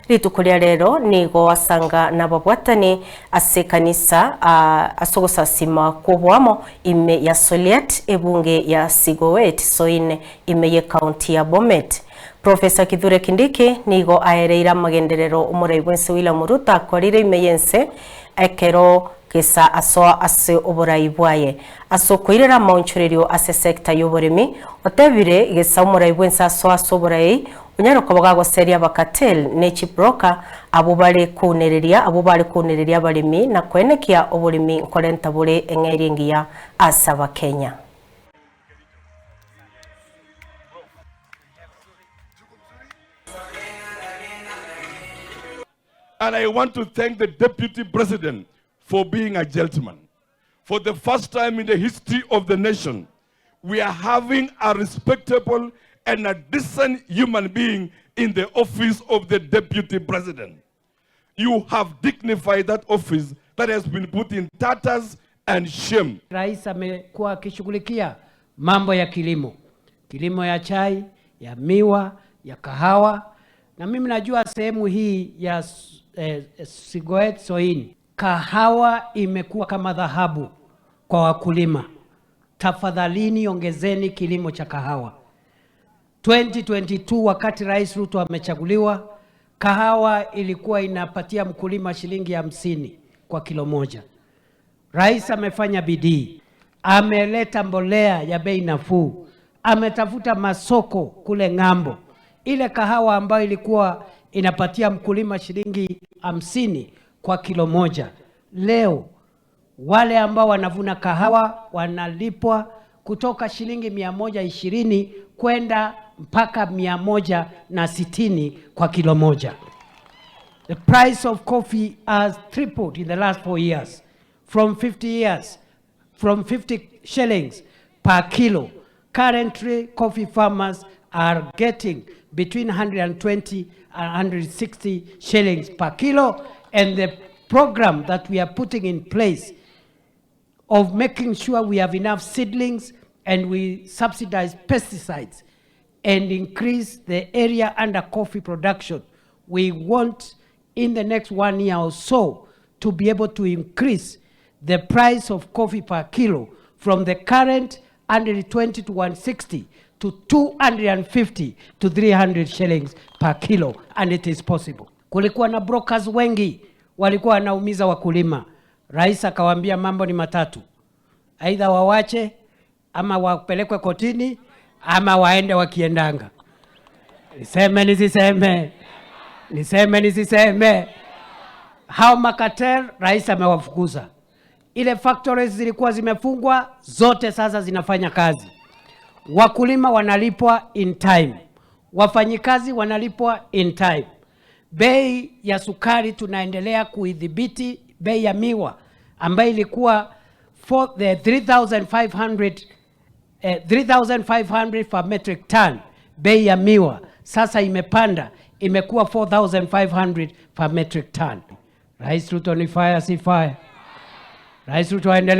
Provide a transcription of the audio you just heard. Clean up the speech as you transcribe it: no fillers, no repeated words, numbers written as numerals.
Rituko ria rero nigo asanga nababwatani ase kanisa ase ogosasima kw'oboamo ime ya Soliet ebunge ya Sigowet Soin ime ye county ya Bomet. Professor Kithure Kindiki nigo aereire amagenderero omorai bwense William Ruto akorire ime yense ekero gesa asoa ase oborai bwaye ase okoirera amaonchorerio ase sector y'oboremi otebire gesa omorai bwense asoa ase oborai onyara kobaga goseria abacartel ne chibroker abo bare kounereria abo bare kounereria abaremi na koenekia oboremi nkorenta bore eng'eri engiya ase abakenya. And I want to thank the Deputy President for being a gentleman. For the first time in the history of the nation, we are having a respectable and a decent human being in the office of the Deputy President. You have dignified that office that has been put in tatters and shame. Rais amekuwa akishughulikia mambo ya kilimo, kilimo ya chai, ya miwa, ya kahawa, na mimi najua sehemu hii ya Sigoet Soin, kahawa imekuwa kama dhahabu kwa wakulima. Tafadhalini ongezeni kilimo cha kahawa. 2022 wakati Rais Ruto amechaguliwa, kahawa ilikuwa inapatia mkulima shilingi 50 kwa kilo moja. Rais amefanya bidii, ameleta mbolea ya bei nafuu, ametafuta masoko kule ng'ambo. Ile kahawa ambayo ilikuwa inapatia mkulima shilingi 50 kwa kilo moja, leo wale ambao wanavuna kahawa wanalipwa kutoka shilingi 120 kwenda mpaka 160 kwa kilo moja. The price of coffee has tripled in the last 4 years, from 50 years, from 50 shillings per kilo. Currently, coffee farmers are getting between 120 and 160 shillings per kilo, and the program that we are putting in place of making sure we have enough seedlings and we subsidize pesticides and increase the area under coffee production. We want in the next one year or so to be able to increase the price of coffee per kilo from the current 120 to 160 to 250 to 300 shillings per kilo, and it is possible. Kulikuwa na brokers wengi walikuwa wanaumiza wakulima. Rais akawaambia mambo ni matatu, aidha wawache ama wapelekwe kotini ama waende wakiendanga. Niseme nisiseme? Niseme nisiseme? Hao macartel rais amewafukuza. Ile factories zilikuwa zimefungwa zote sasa zinafanya kazi. Wakulima wanalipwa in time, wafanyikazi wanalipwa in time. Bei ya sukari tunaendelea kuidhibiti. Bei ya miwa ambayo ilikuwa for the 3500 3500 per metric ton, bei ya miwa sasa imepanda imekuwa 4500 per metric ton. Rais Ruto ni fire, si fire? Rais Ruto aendelee.